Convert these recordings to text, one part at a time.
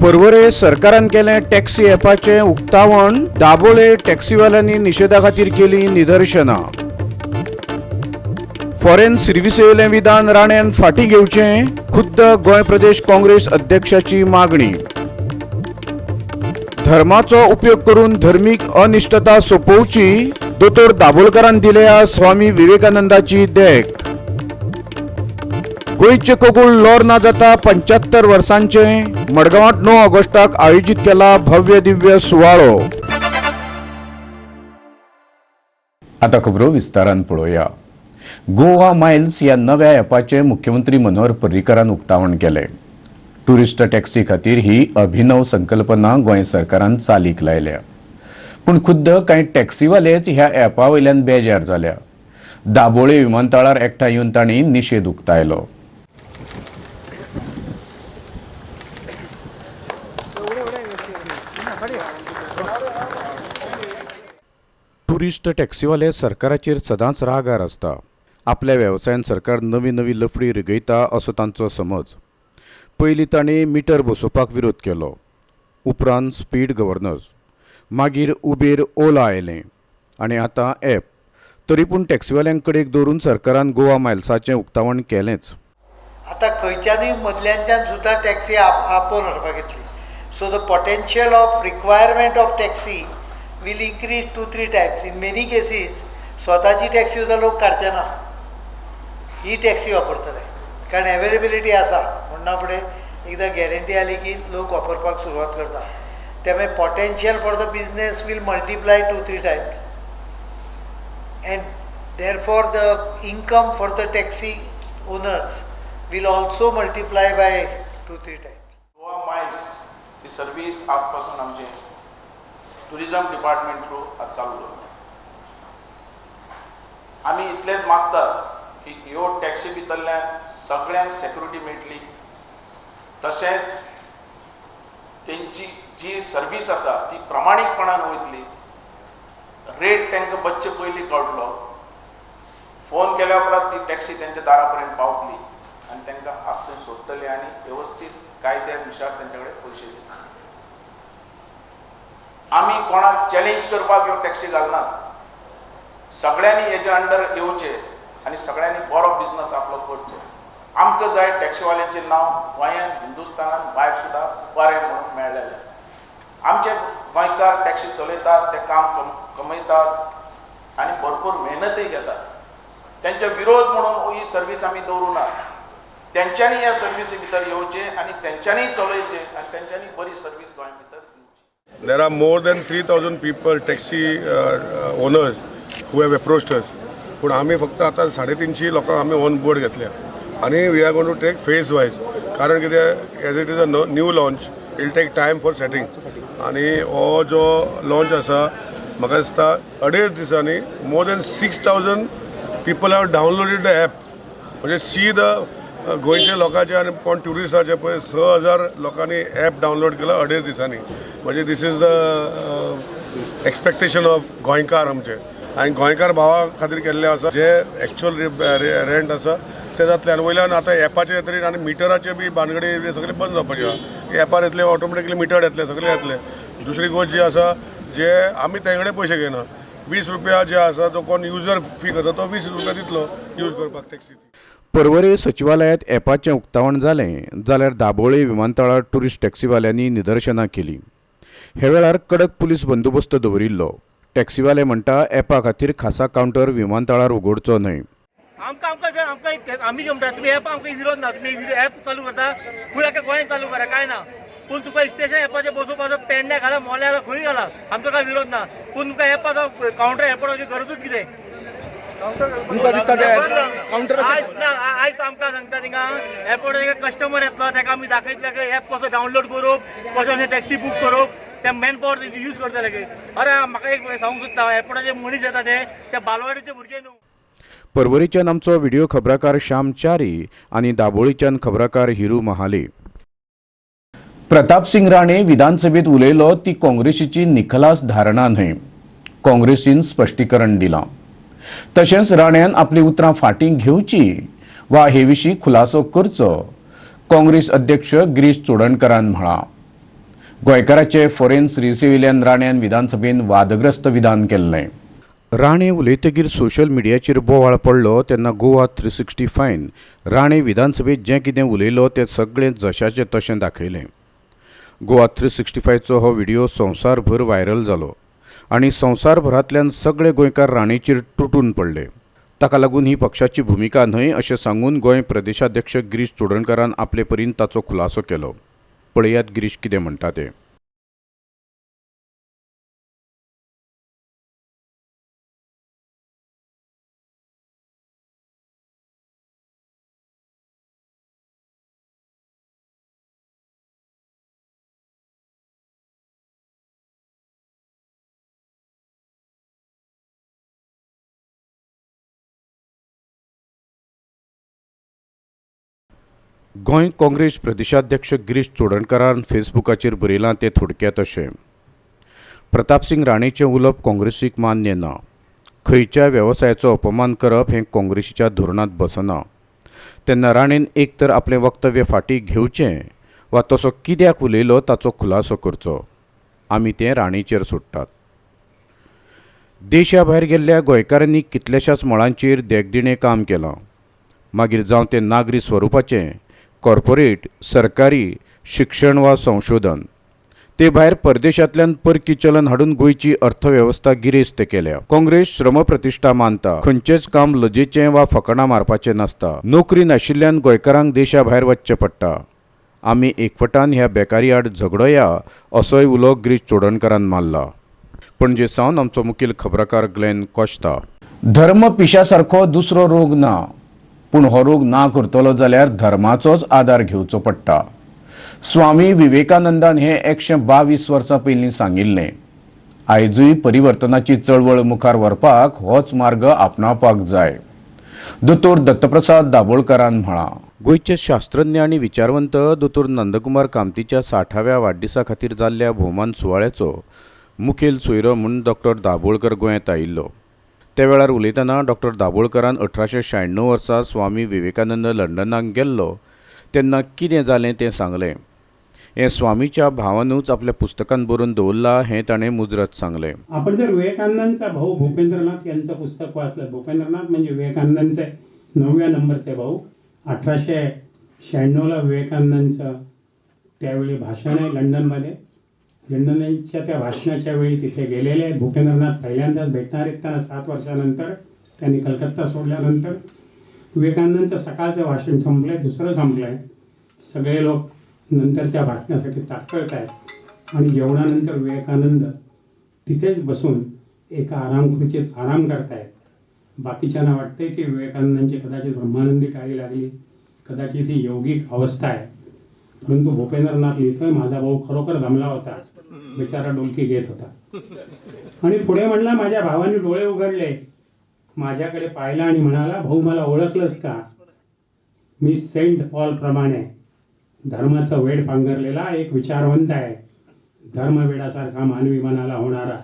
पर्वरे सरकारान केलें टॅक्सी ॲपाचें उक्तावण. दाबोळे टॅक्सीवाल्यांनी निशेधा खातीर केली निदर्शनां. फॉरेन सर्विसेवेलें विधान राण्यान फाटीं घेवचें, खुद्द गोंय प्रदेश काँग्रेस अध्यक्षाची मागणी. धर्माचो उपयोग करून धर्मीक अनिश्टता सोंपोवची, दोतोर दाबोळकरान दिल्या स्वामी विवेकानंदाची देख. गोंयचे कोगूळ लोर्ना जाता 75 वर्सांचे. मडगांवांत 9 ऑगस्टाक आयोजीत केला भव्य दिव्य सुवाळो. आता खबरो विस्तारान पळोवया. गोवा मायल्स ह्या नव्या ॲपाचें मुख्यमंत्री मनोहर पर्रीकारान उक्तावण केलें. ट्युरिस्ट टॅक्सी खातीर ही अभिनव संकल्पना गोंय सरकारान चालीक लायल्या. पूण खुद्द कांय टॅक्सीवालेच ह्या ॲपा वयल्यान बेजार जाल्या. दाबोळे विमानतळार एकठांय येवन तांणी निशेध उक्तायलो. ट्युरिस्ट टॅक्सीवाले सरकाराचेर सदांच रागार आसता. आपल्या वेवसायान सरकार नवी नवी लफडी रिगयता असो तांचो समज. पयलीं तांणी मिटर बसोवपाक विरोध केलो, उपरांत स्पीड गव्हर्नर्स, मागीर उबेर ओला आयलें आनी आतां ॲप. तरी पूण टॅक्सीवाल्यांक कडेक दवरून सरकारान गोवा मायल्साचें उक्तावण केलेंच. आतां खंयच्यानूय मदल्याच्यान सुद्दां टॅक्सी आपोवन हाडपाक येतली. So the potential of requirement of taxi will increase 2-3 times. In many cases स्वताची टॅक्सी सुद्दां लोक काडचे ना, ही टॅक्सी वापरतले, कारण एवेलेबिलिटी आसा. म्हणना फुडें एकदां गॅरंटी आली की लोक वापरपाक सुरवात करता. त्यामुळे potential for the business will multiply 2-3 times and therefore the income for the taxi owners will also multiply by 2-3 times. Goa Miles he service आजपासून आमचे टुरिजम डिपार्टमेंट थ्रू आज चालू जाता. आमी इतलेंच मागतात की ह्यो टॅक्सी भितरल्यान सगळ्यांक सेक्युरिटी मेळटली, तशेंच तेंची जी सर्वीस आसा ती प्रामाणीकपणान वयतली. रेट तांकां बसचे पयलीं कळटलो, फोन केल्या उपरांत ती टॅक्सी तेंच्या दारा पर्यंत पावतली आनी तांकां आस थंय सोडटली आनी वेवस्थीत कायद्या नुसार तेंचे कडेन पयशे दितले. आमी कोणाक चॅलेंज करपाक ह्यो टॅक्सी घालनात. सगळ्यांनी हेजे अंडर येवचे आनी सगळ्यांनी बरो बिजनस आपलो करचो. आमकां जाय टॅक्सीवाल्यांचें नांव गोंयांत, हिंदुस्थानांत, भायर सुद्दां बरें म्हणून मेळ्ळेलें. आमचे गोंयकार टॅक्सी चलयतात, ते काम कमयतात आनी भरपूर मेहनतय घेतात. तेंचे विरोध म्हणून ही सर्वीस आमी दवरूं ना. तेंच्यांनी ह्या सर्विसी भितर येवचें आनी तेंच्यांनी चलयचें आनी तेंच्यांनी बरी सर्वीस गोंया भितर दिवची. There are more than 3,000 people, taxi owners who have approached us. पूण आमी फक्त आतां 350 लोकांक आमी ऑन बोर्ड घेतल्या आनी we are going to take phase wise. कारण कितें, as it is a new launch, it take time for setting. आनी हो जो लॉन्च आसा, म्हाका दिसता 2.5 दिसांनी more than 6,000 people have downloaded the app. म्हणजे सी the गोंयच्या लोकांचे आनी कोण ट्युरिस्टाचे पळय 6,000 लोकांनी ॲप डावनलोड केला 2.5 दिसांनी. म्हणजे this is the expectation of गोंयकार आमचे आनी गोंयकार भावा खातीर केल्लें आसा. जे एक्चुअल रेंट आसा ते जातले. आनी वयल्यान आतां ॲपाचे येतकीर आनी मिटराचे बी भानगडी सगळे बंद जावपाचे आहा. ॲपार येतले ऑटोमॅटिकली मिटर येतले, सगळे येतले. दुसरी गोश्ट जी आसा, जे आमी तें कडेन पयशे घेयना, 20 रुपया जे आसा तो कोण युजर फी करता तो 20 रुपया दितलो यूज करपाक टॅक्सी. पर्वरे सचिवालयांत ॲपाचें उक्तावण जालें जाल्यार दाबोळे विमानतळार ट्युरिस्ट टॅक्सीवाल्यांनी निदर्शनां केलीं. हे वेळार कडक पुलीस बंदोबस्त दवरिल्लो. टॅक्सीवाले म्हणटा ॲपा खातीर खासा कावंटर विमानतळार उगडचो न्हय. आमकां आमकां आमी म्हणटा तुमी ॲप आमकां विरोध ना, तुमी ॲप चालू करता फुडें आख्या गोंयांत चालू करा, कांय ना. पूण तुका स्टेशन ॲपाचें बसोवपाचो पेडण्या घाला, मोल्या घाला, खंय घाला, आमचो कांय विरोध ना. पूण तुमकां ॲपाचो कावंटर एअरपोर्टाची गरजूच कितें? आयज आमकां सांगता थिंगा एअरपोर्टार कस्टमर येतलो ताका आमी दाखयतले ॲप कसो डावनलोड करप, कसो टॅक्सी बूक करप, ते मॅन पावर यूज करतले. अरे म्हाका एक सांगूंक सोदता, एअरपोर्टाचे मनीस येता ते बालवाडीचे भुरगे न्हू. पर्वरीच्यान आमचो व्हिडिओ खबराकार श्याम च्यारी आनी दाबोळीच्यान खबराकार हिरू महाले. प्रतापसिंग राणे विधानसभेत उलयलो ती काँग्रेसीची निखलास धारणा न्हय, काँग्रेसीन स्पश्टीकरण दिलां. तशेंच राण्यान आपली उतरां फाटीं घेवची वा हे विशीं खुलासो करचो, काँग्रेस अध्यक्ष गिरीश चोडणकरान म्हळां. गोंयकाराचे फॉरेन सर्विसीवयल्यान राण्यान विधानसभेन वादग्रस्त विधान केल्लें. राणे उलयतगीर सोशल मिडियाचेर बोवाळ पडलो तेन्ना गोवा 365 राणे विधानसभेत जें कितें उलयलो तें सगळें जशाचें तशें दाखयलें. गोवा 365चो हो व्हिडिओ संवसारभर व्हायरल जालो आनी संवसारभरांतल्यान सगळे गोंयकार राणेचेर तुटून पडले. ताका लागून ही पक्षाची भुमिका न्हय अशें सांगून गोंय प्रदेशाध्यक्ष गिरीश चोडणकारान आपले परीन ताचो खुलासो केलो. पळयात गिरीश कितें म्हणटा तें. गोंय काँग्रेस प्रदेशाध्यक्ष गिरीश चोडणकारान फेसबुकाचेर बरयलां तें थोडक्यांत अशें. प्रतापसिंग राणेचें उलोवप काँग्रेसीक मान्य ना. खंयच्या वेवसायाचो अपमान करप हें काँग्रेसीच्या धोरणांत बसना. तेन्ना राणेन एक तर आपलें वक्तव्य फाटीं घेवचें वा तसो कित्याक उलयलो ताचो खुलासो करचो. आमी तें राणेचेर सोडटात. देशा भायर गेल्ल्या गोंयकारांनी कितल्याशाच मळांचेर देखदिणें काम केलां. मागीर जावं तें नागरी स्वरुपाचें, कॉर्पोरेट, सरकारी, शिक्षण वा संशोधन. ते भायर परदेशांतल्यान परकी चलन हाडून गोंयची अर्थवेवस्था गिरेस्त केल्या. काँग्रेस श्रम प्रतिश्ठा मानता. खंयचेंच काम लजेचें वा फकाणां मारपाचें नासता. नोकरी नाशिल्ल्यान गोंयकारांक देशा भायर वचचें पडटा. आमी एकवटान ह्या बेकारी आड झगडोया असोय उलो गिरीश चोडणकारान मारला. पणजे सावन आमचो मुखेल खबराकार ग्लेन कोश्ता. धर्म पिशा सारको दुसरो रोग ना, पूण हो रोग ना करतलो जाल्यार धर्माचोच आदार घेवचो पडटा. स्वामी विवेकानंदान हे 122 वर्सां पयलीं सांगिल्लें. आयजूय परिवर्तनाची चळवळ मुखार व्हरपाक होच मार्ग आपणावपाक जाय. दोतोर दत्तप्रसाद दाभोळकरान म्हळां. गोंयचे शास्त्रज्ञ आनी विचारवंत दोतोर नंदकुमार कामतीच्या 60व्या वाडदिसा खातीर जाल्ल्या भोवमान सुवाळ्याचो मुखेल सोयरो म्हूण डॉक्टर दाभोळकर गोंयांत आयिल्लो. त्या वेळार उलयतना डॉक्टर दाभोळकरान 1896 वर्सा स्वामी विवेकानंद लंडनाक गेल्लो तेन्ना कितें जालें तें सांगलें. हें स्वामीच्या भावानूच आपल्या पुस्तकान बरोवन दवरलां हें ताणें मुजरत सांगलें. आपण जर विवेकानंदांचा भाऊ भूपेंद्रनाथ यांचं पुस्तक वाचलं, भूपेंद्रनाथ म्हणजे विवेकानंदांचे 9व्या नंबरचे भाऊ. 1896ला विवेकानंदांचं त्यावेळी भाषण आहे लंडनमध्ये. लंडनच्या त्या भाषणाच्या वेळी तिथे गेलेले आहेत भूपेंद्रनाथ. पहिल्यांदाच भेटणार आहेत त्यांना 7 वर्षानंतर, त्यांनी कलकत्ता सोडल्यानंतर. विवेकानंदांचं सकाळचं भाषण संपलं आहे, दुसरं संपलं आहे. सगळे लोक नंतर त्या भाषणासाठी ताटकळत आहेत आणि जेवणानंतर विवेकानंद तिथेच बसून एका आरामखुर्चीत आराम करतायत. बाकीच्यांना वाटते की विवेकानंदांची कदाचित ब्रह्मानंदी टाळी लागली, कदाचित ही यौगिक अवस्था आहे. परंतु भूपेंद्रनाथ लिहितोय, माझा भाऊ खरोखर दमला होता, बिचारा डुलकी घेत होता. आणि पुढे म्हणला, माझ्या भावाने डोळे उघडले, माझ्याकडे पाहिलं आणि म्हणाला, भाऊ मला ओळखलंस का? मी सेंट पॉलप्रमाणे धर्माचं वेड पांघरलेला एक विचारवंत आहे. धर्मवेडासारखा मानवी मनाला होणारा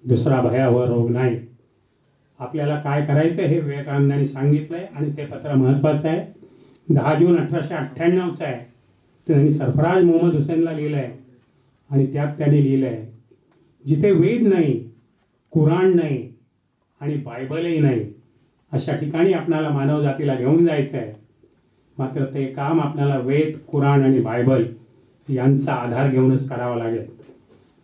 दुसरा भयावह रोग नाही. आपल्याला काय करायचं हे विवेकानंदांनी सांगितलं आहे आणि ते पत्र महत्त्वाचं आहे. 10 जून 1898चं आहे. त्यांनी सरफराज मोहम्मद हुसेनला लिहिलं आहे आणि त्यात त्यांनी लिहिलं आहे, जिथे वेद नाही, कुराण नाही आणि बायबलही नाही, अशा ठिकाणी आपणाला मानवजातीला घेऊन जायचं आहे. मात्र ते काम आपल्याला वेद, कुराण आणि बायबल यांचा आधार घेऊनच करावा लागेल.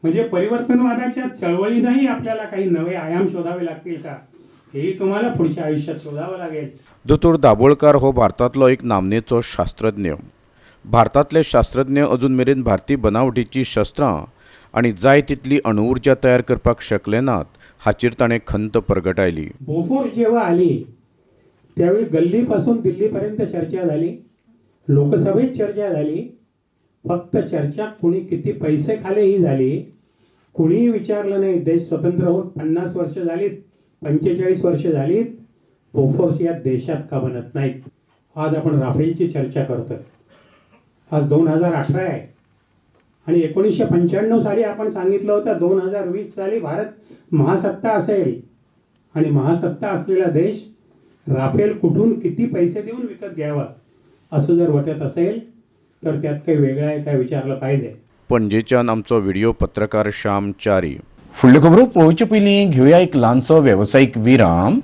म्हणजे परिवर्तनवादाच्या चळवळीनंही आपल्याला काही नवे आयाम शोधावे लागतील का, हेही तुम्हाला पुढच्या आयुष्यात शोधावं लागेल. दोतोर दाभोळकर हो भारतांतलो एक नामनेचो शास्त्रज्ञ. भारतांतले शास्त्रज्ञ अजून मेरेन भारतीय बनावटीची शस्त्रां आनी जाय तितली अणुऊर्जा तयार करपाक शकले नात हाचेर ताणें खंत परगटायली. बोफोर्स जेव्हा आली त्यावेळी गल्लीपासून दिल्लीपर्यंत चर्चा झाली, लोकसभेत चर्चा झाली. फक्त चर्चा कुणी किती पैसे खाले ही झाली, कुणीही विचारलं नाही. देश स्वतंत्र होऊन 50 वर्ष झालीत, 45 वर्ष झालीत, बोफोर्स या देशात का बनत नाहीत? आज आपण राफेलची चर्चा करतोय. आज 2018 आहे आणि 1995 साली आपण सांगितलं होतं 2020 साली भारत महासत्ता असेल आणि महासत्ता असलेला देश राफेल कुठून किती पैसे देऊन विकत घ्यावा असं जर वाटत असेल तर त्यात काही वेगळं आहे काय विचारलं पाहिजे. पणजेच्यान आमचो व्हिडिओ पत्रकार श्याम च्यारी. फुडल्यो खबरो पळोवचे पयलीं घेवया एक ल्हानसो वेवसायीक विराम.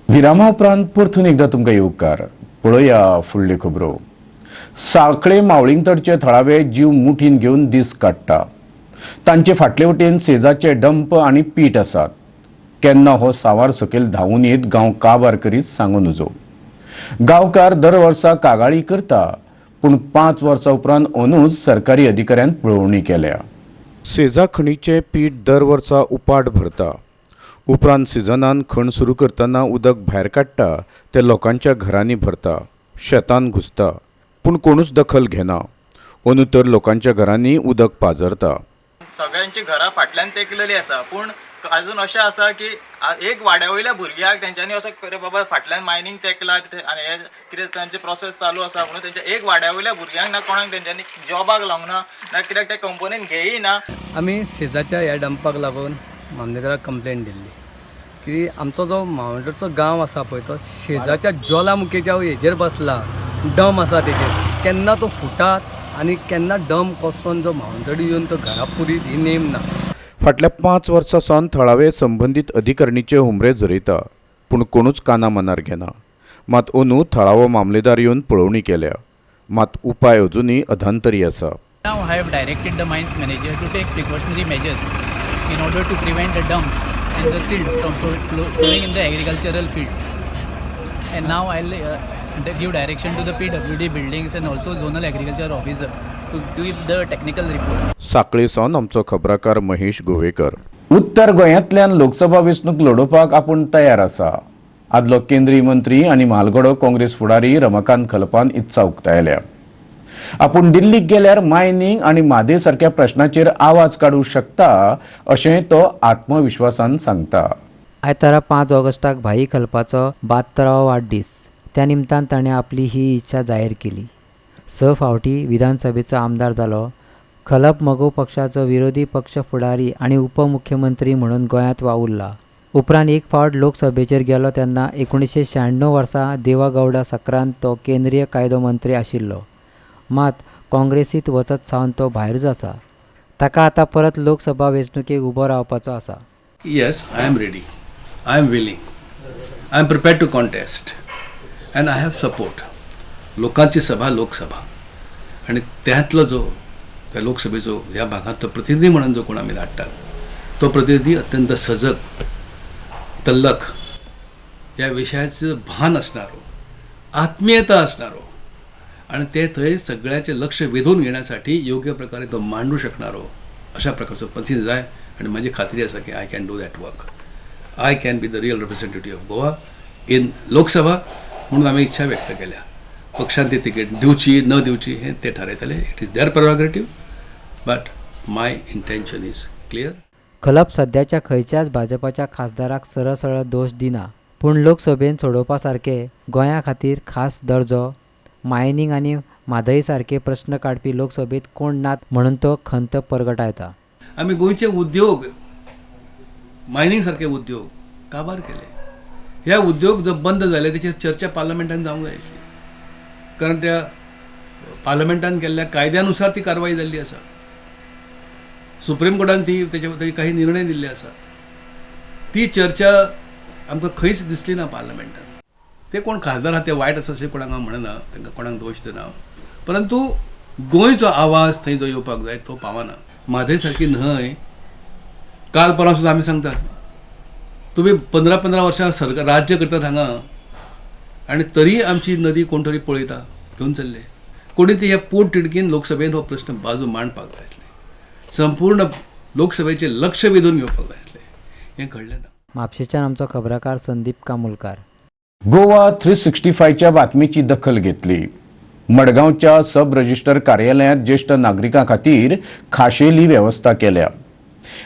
विरामा उपरांत परतून एकदा तुमकां येवकार. पळोवया फुडल्यो खबरो. साखळे मावळिंगतडचे थळावे जीव मुठीन घेवन दीस काडटा. तांचे फाटले वटेन सेजाचे डंप आनी पीठ आसात. केन्ना हो सावार सकयल धांवून येत गांव काबार करीत सांगू नजो. गांवकार दर वर्सा कागाळी करता, पूण 5 वर्सां उपरांत अंदूच सरकारी अधिकाऱ्यान पळोवणी केल्या. सेजा खणीचें पीठ दर वर्सा उपाट भरता. उपरांत सिजनान खण सुरू करतना उदक भायर काडटा तें लोकांच्या घरांनी भरता, शेतान घुसता, पूण कोणूच दखल घेना. अंदू तर लोकांच्या घरांनी उदक पाजरता. सगळ्यांची घरां फाटल्यान तेकलेली आसा, पूण अजून अशें आसा की एक वाड्या वयल्या भुरग्याक तेंच्यांनी असो अरे बाबा फाटल्यान मायनींग तेकला आनी हे कितें तांचे प्रोसेस चालू आसा म्हणून तेंच्या एक वाड्या वयल्या भुरग्यांक ना कोणाक तेंच्यांनी जॉबाक लावंक ना, ना कित्याक ते कंपनीन घेयी ना. आमी सेजाच्या ह्या डंपाक लागून मामलेदाराक कंप्लेन दिल्ली की आमचो जो मावळटचो गांव आसा पळय तो शेजाच्या ज्वालामुखीच्या हेजेर बसला, डम आसा तेजेर, केन्ना तो फुटात आनी केन्ना डम कोसळोन जो मावळटडी येवन तो घरा पुरीत ही नेम ना. फाटल्या 5 वर्सां सावन थळावे संबंदीत अधिकारणीचे हुमरे झरयता, पूण कोणूच काना मनार घेना. मात अंदू थळावो मामलेदार येवन पळोवणी केल्या, मात उपाय अजुनूय अधांतरी आसा. Now I have directed the mines manager to take precautionary measures in order to prevent the dump and the silt from flowing in the agricultural fields. And now I'll give direction to the PWD buildings and also zonal agriculture officer to give the technical report. साखळे सावन आमचो खबराकार महेश गोवेकर. उत्तर गोंयांतल्यान लोकसभा वेंचणूक लडोवपाक आपूण तयार आसा. आदलो केंद्रीय मंत्री आनी म्हालगडो काँग्रेस फुडारी रमाकांत खलपान इत्सा उक्तायल्या. आपूण दिल्लीक गेल्यार मायनींग आनी म्हादय सारक्या प्रश्नाचेर आवाज काडूंक शकता अशें तो आत्मविश्वासान सांगता. आयतारा 5 ऑगस्टाक भाई खलपाचो 72वो वाडदीस. त्या निमतान ताणें आपली ही इच्छा जाहीर केली. 6 फावटी विधानसभेचो आमदार जालो. खलप मगो पक्षाचो विरोधी पक्ष फुडारी आनी उपमुख्यमंत्री म्हणून गोंयांत वावुरला. उपरांत एक फावट लोकसभेचेर गेलो तेन्ना 1996 वर्सा देवागौडा सक्रांत तो केंद्रीय कायदो मंत्री आशिल्लो. मात काँग्रेसीत वचत सावन तो भायरूच आसा. ताका आतां परत लोकसभा वेंचणुकेक उबो रावपाचो आसा. Yes, I am ready, I am willing, I am prepared to contest and I have support. लोकांची सभा लोकसभा आणि त्यातलो जो त्या लोकसभेचो ह्या भागांतलो प्रतिनिधी म्हणून जो कोण आमी धाडटात तो प्रतिनिधी अत्यंत सजग, तल्लख, ह्या विशयाचं भान असणारो, आत्मीयता असणारो आणि ते थंय सगळ्याचे लक्ष वेधून घेण्यासाठी योग्य प्रकारे तो मांडू शकणारो अशा प्रकारचो प्रतिनिधी जाय. आणि माझी खात्री आसा की I can do that work, I can be the real representative of Goa in Lok Sabha म्हणून आमी इच्छा व्यक्त केल्या. पक्षान ती तिकीट दिवची न दिवची हे ते ठरयतले. It is their prerogative, but my intention is clear. Khalap सद्याच्या खंयच्याच भाजपाच्या खासदाराक सरळ सरळ दोश दिना, पूण लोकसभेन सोडोवपा सारके गोंया खातीर खास दर्जो, मायनींग आनी म्हादय सारके प्रश्न काडपी लोकसभेत कोण नात म्हणून तो खंत परगटायता. आमी गोंयचे उद्योग, मायनींग सारके उद्योग काबार केले. ह्या उद्योग जर बंद जाले तेचेर चर्चा पार्लमेंटान जावंक जाय आशिल्ली, कारण त्या पार्लमेंटान केल्ल्या कायद्यानुसार ती कारवाई जाल्ली आसा. सुप्रीम कोर्टान ती तेचे काही निर्णय दिल्ले आसात. ती चर्चा आमकां खंयच दिसली ना पार्लमेंटान. ते कोण खासदार आहा ते वायट आसा अशें कोणाक हांव म्हणना, तांकां कोणाक दोश दिना, परंतु गोंयचो आवाज थंय जो येवपाक जाय तो पावना. म्हादय सारकी न्हंय काल परवां सुद्दां आमी सांगतात, तुमी 15-15 वर्सां सरकार राज्य करतात हांगा आनी तरी आमची नदी कोण तरी पळयता घेवन चल्ले. कोणी ती ह्या पोट तिडकीन लोकसभेन हो प्रश्न बाजू मांडपाक जाय आसले, संपूर्ण लोकसभेचें लक्ष वेधून घेवपाक जाय आसलें, हें घडलें ना. म्हापशेंच्यान आमचो खबराकार संदीप कामुलकार. गोवा 365च्या बातमीची दखल घेतली. मडगांवच्या सब रजिस्टर कार्यालयांत ज्येष्ठ नागरिकां खातीर खाशेली वेवस्था केल्या.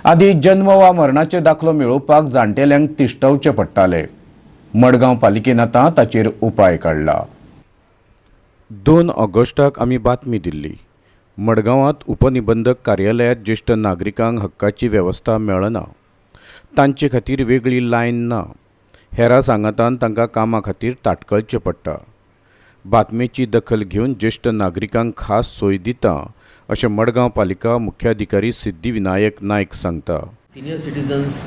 आदी जन्म वा मरणाचे दाखलो मेळोवपाक जाणटेल्यांक तिश्टवचे पडटाले. मडगांव पालिकेन आतां ताचेर उपाय काडला. 2 ऑगस्टाक आमी बातमी दिल्ली. मडगांवांत उपनिबंधक कार्यालयांत ज्येष्ठ नागरिकांक हक्काची वेवस्था मेळना, तांचे खातीर वेगळी लायन ना. हेरा सांगातान तांकां कामा खातीर ताटकळचें पडटा. बातमेची दखल घेवन ज्येश्ठ नागरिकांक खास सोय दिता अशें मडगांव पालिका मुख्याधिकारी सिद्धिविनायक नायक सांगता. Senior citizens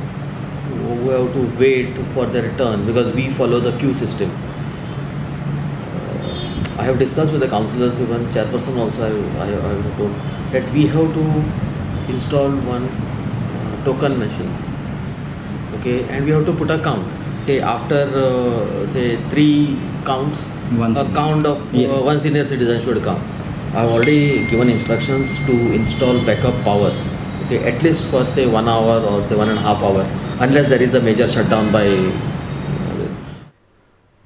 who have to wait for their turn because we follow the queue system. I have discussed with the councillors, even chairperson also I have told that we have to install one token machine, okay, and we have to put a count. Say after say 3 counts, one a count of one senior citizen should come. I have already given instructions to install backup power, okay, at least for say 1 hour or say 1.5 hour, unless there is a major shutdown by this.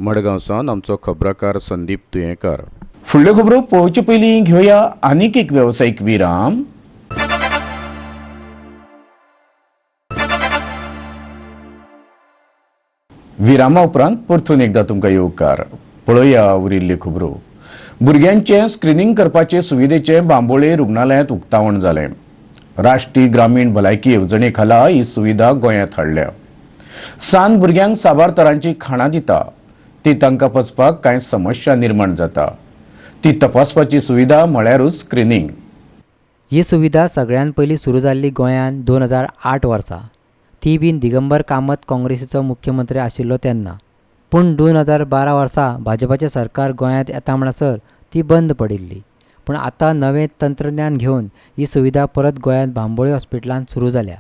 Madgaon सावन आमचो खबराकार संदीप तुयेंकार. फुडल्यो खबरो पळोवचे पयलीं घेवया आनीक एक वेवसायीक विराम. विरामा उपरांत परतून एकदा तुमकां येवकार. पळोवया उरिल्ल्यो खबरो. भुरग्यांचें स्क्रिनींग करपाचे सुविधेचें बांबोळे रुग्णालयांत उक्तावण जालें. राष्ट्रीय ग्रामीण भलायकी येवजणे खाला ही सुविधा गोंयांत हाडल्या. सान भुरग्यांक साबार तरांची खाणां दिता, ती तांकां पचपाक कांय समस्या निर्माण जाता, ती तपासपाची सुविधा म्हळ्यारूच स्क्रिनींग. ही सुविधा सगळ्यान पयलीं सुरू जाल्ली गोंयांत 2008 वर्सा, ती बीन दिगंबर कामत काँग्रेसीचो मुख्यमंत्री आशिल्लो तेन्ना. पूण 2012 वर्सा भाजपाचें सरकार गोंयांत येता म्हणसर ती बंद पडिल्ली. पूण आतां नवें तंत्रज्ञान घेवन ही सुविधा परत गोंयांत बांबोळे हॉस्पिटलांत सुरू जाल्या.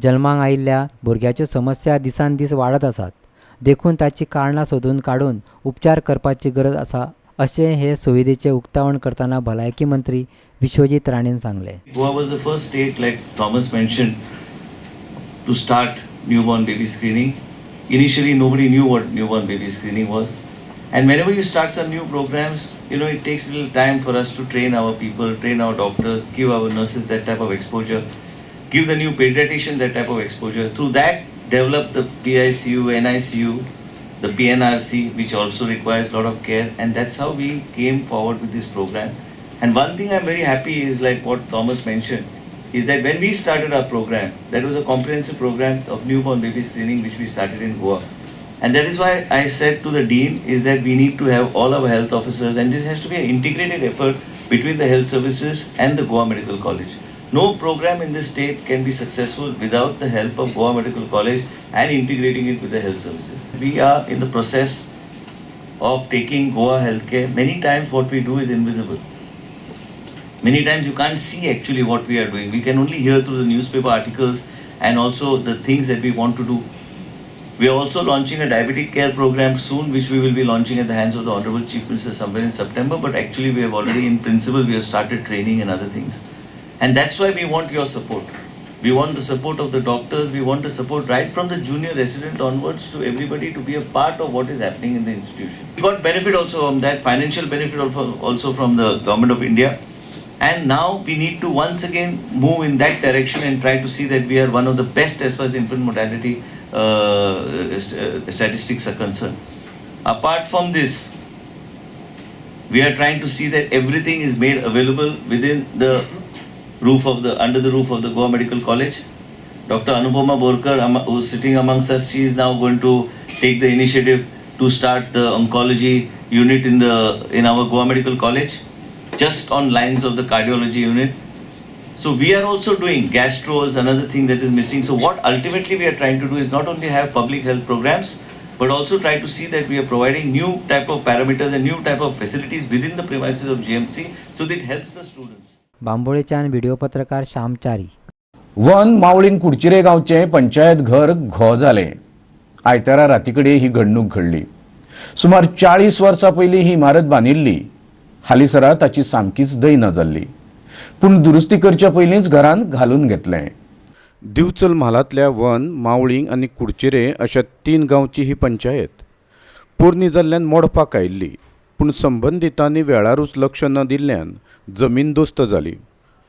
जल्माक आयिल्ल्या भुरग्याच्यो समस्या दिसान दीस वाडत आसात, देखून ताची कारणां सोदून काडून उपचार करपाची गरज आसा अशें हे सुविधेचें उक्तावण करतना भलायकी मंत्री विश्वजीत राणेन सांगलें. Goa was the first state, like Thomas mentioned, to start newborn baby screening. Initially, nobody knew what newborn baby screening was. And whenever you start some new programs, you know, it takes a little time for us to train our people, train our doctors, give our nurses that type of exposure, give the new pediatrician that type of exposure. Through that, develop the PICU, NICU, the PNRC, which also requires a lot of care. And that's how we came forward with this program. And one thing I'm very happy is, like what Thomas mentioned, is that when we started our program, that was a comprehensive program of newborn baby screening which we started in Goa. And that is why I said to the dean is that we need to have all our health officers, and this has to be an integrated effort between the health services and the Goa Medical College. No program in this state can be successful without the help of Goa Medical College and integrating it with the health services. We are in the process of taking Goa healthcare. Many times what we do is invisible. Many times you can't see actually what we are doing. We can only hear through the newspaper articles and also the things that we want to do. We are also launching a diabetic care program soon, which we will be launching at the hands of the Honorable Chief Minister somewhere in September. But actually we have already, in principle, we have started training and other things. And that's why we want your support. We want the support of the doctors. We want the support right from the junior resident onwards to everybody to be a part of what is happening in the institution. We got benefit also from that, financial benefit also from the Government of India. And now we need to once again move in that direction and try to see that we are one of the best as far as infant mortality statistics are concerned. Apart from this, we are trying to see that everything is made available within the roof of the, under the roof of the Goa Medical College. Dr. Anupama Borkar, who is sitting amongst us, she is now going to take the initiative to start the oncology unit in the in our Goa Medical College, just on lines of the cardiology unit. So we are also doing gastro is another thing that is missing. So what ultimately we are trying to do is not only have public health programs, but also try to see that we are providing new type of parameters and new type of facilities within the premises of GMC, so that it helps the students. बांबोळेच्यान video पत्रकार श्याम चारी. One मावळींग Kudchire गांवचे पंचायत घर घो जालें. आयतारा रातीकडे ही घडणूक घडली. सुमार 40 वर्सां पयलीं ही इमारत बांदिल्ली. हालींसरा ताची सामकीच दैना जाल्ली, पूण दुरुस्ती करच्या पयलींच घरांत घालून घेतलें. दिवचल म्हालांतल्या वन, मावळींग आनी कुडचिरे अशा 3 गांवची ही पंचायत पोरणी जाल्ल्यान मोडपाक आयिल्ली, पूण संबंदितांनी वेळारूच लक्ष न दिल्ल्यान जमीन दोस्त जाली.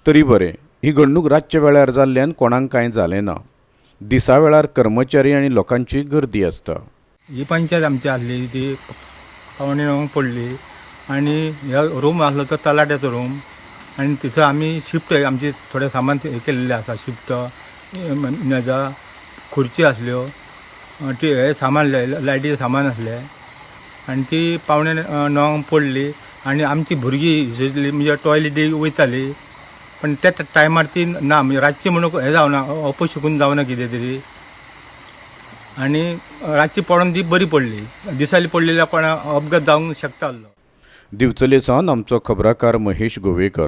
तरी बरें, ही घडणूक रातच्या वेळार जाल्ल्यान कोणाक कांय जालें ना. दिसा वेळार कर्मचारी आनी लोकांची गर्दी आसता. ही पंचायत आमची आसली ती 8:45 पडली आनी ह्या रूम आसलो तो तलाट्याचो रूम, आनी थंयसर आमी शिफ्ट आमचे थोडे सामान हे केल्लें आसा, शिफ्ट मेजां खुर्ची आसल्यो ती हे सामान लायटीचें सामान आसलें आनी ती 8:45 पडली आनी आमची भुरगीं हिसली म्हणजे टॉयलेटी वयताली पण त्या टायमार ती ना म्हणजे रातची म्हणून हें जावना अपशकून जावना कितें तरी आनी रातची पडोन ती बरी पडली दिसाली पडलेल्या कोणा अपघात जावंक शकता आसलो. दिवचले सावन आमचो खबराकार महेश गोवेकर.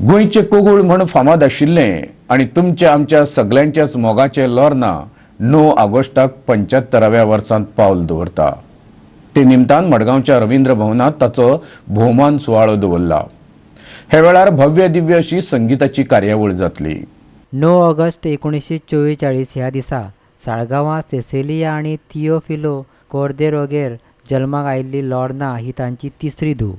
गोंयचे कोगूळ म्हण फामाद आशिल्लें आनी तुमच्या आमच्या सगल्यांच्याच मोगाचें लोर्ना 9 ऑगस्टाक 75व्या वर्सांत पावल दवरता. ते निमतान मडगांवच्या रवींद्र भवनांत ताचो भोवमान सुवाळो दवरला. हे वेळार भव्य दिव्य अशी संगीताची कार्यावळ जातली. 9 ऑगस्ट 1944 ह्या दिसा साळगांवां सेसेलिया आनी थियोफिलो कोर्देरोगेर जल्माक आयिल्ली लोर्ना ही तांची तिसरी धूव.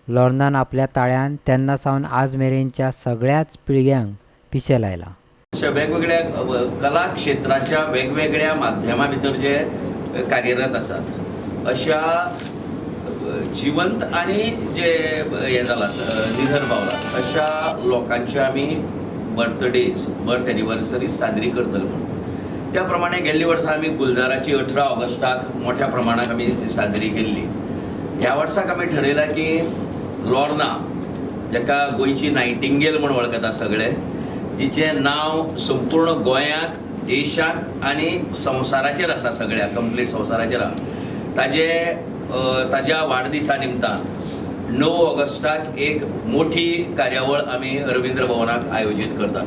लोर्नान आपल्या ताळ्यान तेन्ना सावन आज मेरेनच्या सगळ्याच पिळग्यांक पिशें लायलां. अशा वेगवेगळ्या कला क्षेत्राच्या वेगवेगळ्या माध्यमां भितर जे कार्यरत आसात अशा जिवंत आनी जे हें जालां निधन पावलां अशा लोकांचे आमी बर्थडेज बर्थ एनिवर्सरी साजरी करतले म्हणून. त्या प्रमाणे गेल्ल्या वर्सा आमी गुलजाराची 18 ऑगस्टाक मोठ्या प्रमाणात आमी साजरी केल्ली. ह्या वर्साक आमी ठरयलां की लोर्ना जाका गोंयची नायटिंगेल म्हूण वळखता सगळे, जिचें नांव संपूर्ण गोंयाक देशाक आनी संवसाराचेर आसा, सगळ्या कंप्लीट संवसाराचेर आसा, ताजे ताज्या वाडदिसा निमतान 9 ऑगस्टाक एक मोठी कार्यावळ आमी रवींद्र भवनाक आयोजीत करतात.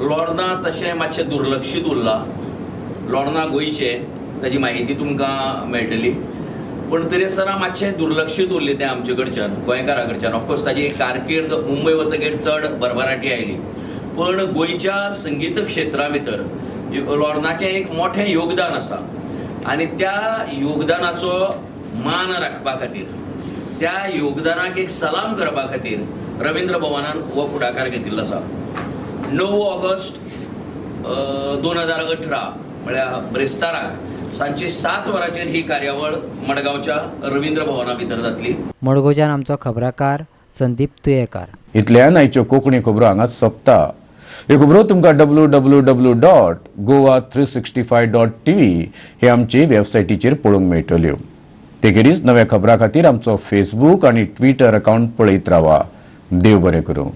लोर्ना तशें मातशें दुर्लक्षीत उरलां. लोर्ना गोंयचें ताजी म्हायती तुमकां मेळटली, पूण तरी आसतना मातशें दुर्लक्षीत उरलें तें आमचे कडच्यान, गोंयकारां कडच्यान. ऑफकोर्स ताजी कारकीर्द मुंबय वतगीर चड भरभराटी आयली, पूण गोंयच्या संगीत क्षेत्रा भितर लोर्नाचें एक मोठें योगदान आसा आनी त्या योगदानाचो मान राखपा खातीर, त्या योगदानाक एक सलाम करपा खातीर रवींद्र भवनान हो फुडाकार घेतिल्लो आसा. 9 ऑगस्ट 2018 म्हळ्यार ब्रेस्ताराक सांजची 7 वरांचेर ही कार्यावळ मडगांवच्या रवींद्र भवना भितर जातली. मडगांवच्यान आमचो खबराकार संदीप तुयेकार. इतल्यान आयच्यो कोंकणी खबरो हांगा सोंपता. ह्यो खबरो तुमकां www.goa365.tv हे आमचे वेबसायटीचेर पळोवंक मेळटल्यो. ते खेरीज नव्या खबरां खातीर आमचो फेसबूक आनी ट्विटर अकावंट पळयत रावा. देव बरें करूं.